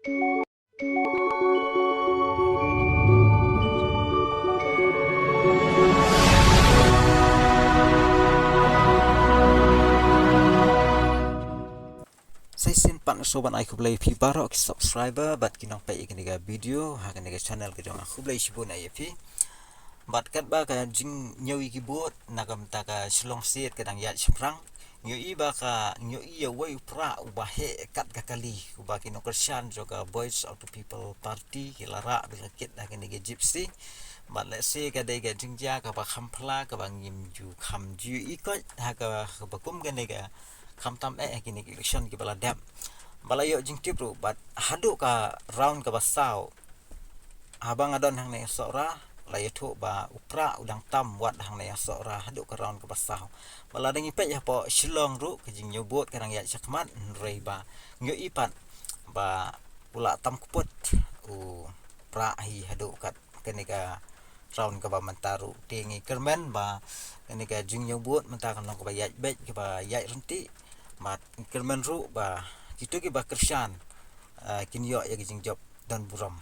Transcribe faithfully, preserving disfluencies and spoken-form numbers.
Sa shisien pat nga sngewbha ban ai khublei ïa phi baroh ki subscriber bad ki nongpeit ïa kane ka video ha kane ka channel ka jong nga, khublei shibun ïa phi. Bad katba ka jingñiew ïa ki vote na ka bynta ka Shillong State ka dang ïaid shaphrang, ngi ïohi ba ka, ngi ïohi ïa uwei u prah uba heh kat ka kali, uba ki nongkyrshan jong ka Voice of the People Party ki la rah bad la kit ha kane ka Gypsy. Bad lehse ka dei ka jingjia kaba kham phylla kaba ngim ju kham ju ïohi koit ha kaba kum kane ka, khamtam eh ha kine ki election kiba la dep. Ba la ïoh jingtip ruh bad haduh ka round kaba saw, haba nga don hangne ha Sohra, la ïathuh ba u prah u dang tam wat hangne ha Sohra haduh ka round kaba saw. Ba lada ngi peit hapoh Shillong ruh ka jingñiew vote ka dang ïaid shakhmat, hynrei ba ngi ïohi pat ba u la tam kput u prah hi haduh kat kane ka round kaba mynta ruh. Te ngi kyrmen ba kane ka jingñiew vote mynta kan long kaba ïaid beit, kaba ïaid ryntih. Bad ngi kyrmen ruh ba kito kiba kyrshan, ah, kin ïoh ïa ka jingjop don burom.